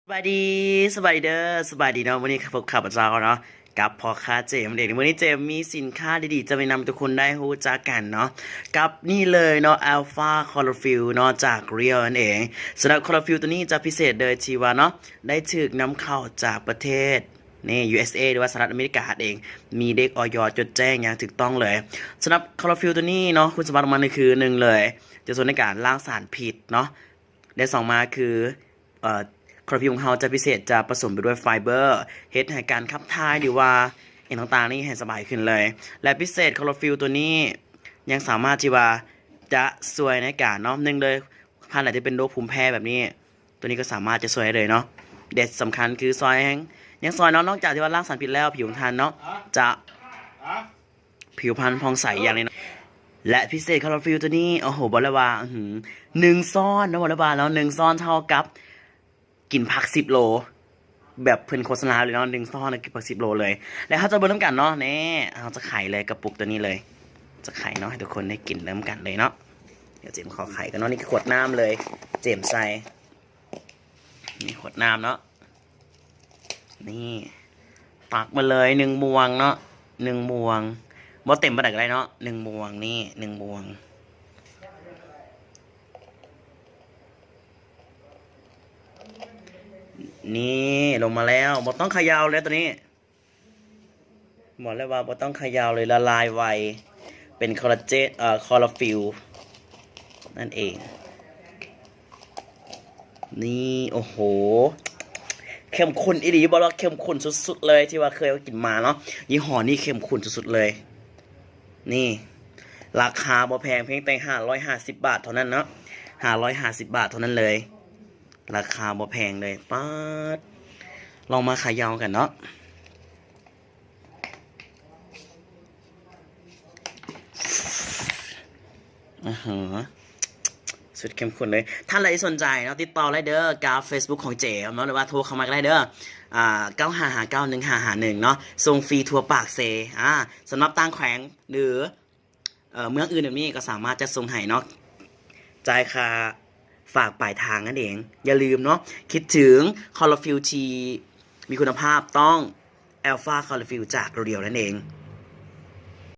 ສະບາຍດີ ສະບາຍດີເດີ ສະບາຍດີເນາະ. ມື້ນີ້ພົບກັບຂ້າພະເຈົ້າເນາະ ກັບພໍ່ຄ້າເຈມນັ້ນເອງ. ມື້ນີ້ເຈມມີສິນຄ້າດີໆຈະມາແນະນຳໃຫ້ທຸກຄົນໄດ້ຮູ້ຈັກກັນເນາະ ກັບນີ້ເລີຍເນາະ Alpha Chlorophyll ເນາະ ຈາກ Real ນັ້ນເອງ. ສຳລັບ Chlorophyll ຕົວນີ້ຈະພິເສດໂດຍທີ່ວ່າເນາະ ໄດ້ຖືກນຳເຂົ້າຈາກປະເທດ ນີ້ ຢູເອສເອ ຫຼືວ່າສະຫະລັດອາເມລິກາຫັ້ນເອງ, ມີເລກ ອອຍ ຈົດແຈ້ງຢ່າງຖືກຕ້ອງເລີຍ. ສຳລັບ Chlorophyll ຕົວນີ້ເນາະ ຄຸນສົມບັດຂອງມັນກໍຄື ໜຶ່ງເລີຍ ຈະຊ່ວຍໃນການລ້າງສານພິດເນາະ ແລະ ສອງມາຄື ເອີ Chlorophyll ຂອງເຮົາຈະພິເສດ ຈະປະສົມໄປດ້ວຍໄຟເບີ ເຮັດໃຫ້ການຂັບຖ່າຍ ຫຼືວ່າຫຍັງຕ່າງໆນີ້ໃຫ້ສະບາຍຂຶ້ນເລີຍ. ແລະ ພິເສດ Chlorophyll ຕົວນີ້ຍັງສາມາດທີ່ວ່າຈະຊ່ວຍໃນການເນາະ ໜຶ່ງເລີຍ ທ່ານໃດທີ່ເປັນໂລກພູມແພ້ແບບນີ້ ຕົວນີ້ກໍສາມາດຈະຊ່ວຍໄດ້ເລີຍເນາະ. ແລະ ສຳຄັນຄືຊ່ອຍຫຍັງ ຍັງຊ່ອຍເນາະ ນອກຈາກທີ່ວ່າລ້າງສານພິດແລ້ວ ຜິວຂອງທ່ານເນາະ ຈະ ຜິວພັນຜ່ອງໃສຢ່າງແນ່ນອນ. ແລະ ພິເສດ Chlorophyll ຕົວນີ້ ໂອ້ໂຫ ບອກເລີຍວ່າ ອືຫື ໜຶ່ງຊ້ອນເນາະ ບອກເລີຍວ່າເນາະ ໜຶ່ງຊ້ອນເທົ່າກັບກິນຜັກສິບໂລ ແບບເພິ່ນໂຄສະນາເລີຍເນາະ ໜຶ່ງຊ້ອນກິນຜັກສິບໂລເລີຍ. ແລ້ວເຮົາຈະເບິ່ງນຳກັນເນາະ ແນ່ ເຮົາຈະໄຂເລີຍ ກະປຸກຕົວນີ້ເລີຍ ຈະໄຂເນາະ ໃຫ້ທຸກຄົນໄດ້ກິນນຳກັນເລີຍເນາະ. ດຽວເຈມຂໍໄຂກ່ອນເນາະ ນີ້ຄືຂວດນ້ຳເລີຍ ເຈມໃສ່ ນີ້ຂວດນ້ຳເນາະ ນີ້ ຕັກມາເລີຍ ໜຶ່ງບ່ວງເນາະ ໜຶ່ງບ່ວງ ບໍ່ເຕັມປານໃດກໍໄດ້ເນາະ ໜຶ່ງບ່ວງ ນີ້ ໜຶ່ງບ່ວງ ນີ້ ລົງມາແລ້ວ ບໍ່ຕ້ອງຂະເຍົາເລີຍຕົວນີ້ ບອກເລີຍວ່າບໍ່ຕ້ອງຂະເຍົາເລີຍ ລະລາຍໄວ ເປັນຄໍລາເຈນ ເອີ ຄໍລາຟິວນັ້ນເອງ. ນີ້ ໂອ້ໂຫ ເຂັ້ມຂຸ້ນອີ່ຫຼີ ບອກເລີຍວ່າເຂັ້ມຂຸ້ນສຸດໆເລີຍ ທີ່ວ່າເຄີຍເອົາກິນມາເນາະ ຍີ່ຫໍ້ນີ້ເຂັ້ມຂຸ້ນສຸດໆເລີຍ. ນີ້ ລາຄາບໍ່ແພງ ພຽງແຕ່ຫ້າຮ້ອຍຫ້າສິບບາດເທົ່ານັ້ນເນາະ ຫ້າຮ້ອຍຫ້າສິບບາດເທົ່ານັ້ນເລີຍ ລາຄາບໍ່ແພງເລີຍ. ປາດ ລອງມາຂະເຍົາກັນເນາະ. ອືຫື ສຸດເຂັ້ມຂຸ້ນເລີຍ. ທ່ານໃດທີ່ສົນໃຈເນາະ ຕິດຕໍ່ໄດ້ເດີກັບ Facebook ຂອງເຈມເນາະ ຫຼືວ່າໂທເຂົ້າມາກໍໄດ້ເດີ ອ່າ ເກົ້າຫ້າຫ້າເກົ້າ ໜຶ່ງຫ້າຫ້າໜຶ່ງເນາະ ສົ່ງຟຣີທົ່ວປາກເຊ. ອ່າ ສຳລັບຕ່າງແຂວງ ຫຼື ເອີ ເມືອງອື່ນແບບນີ້ກໍສາມາດຈັດສົ່ງໃຫ້ເນາະ ຈ່າຍຄ່າຝາກປາຍທາງນັ້ນເອງ. ຢ່າລືມເນາະ ຄິດເຖິງຄໍລາຟິວທີ່ມີຄຸນນະພາບ ຕ້ອງ Alpha Chlorophyll ຈາກ Real ນັ້ນເອງ.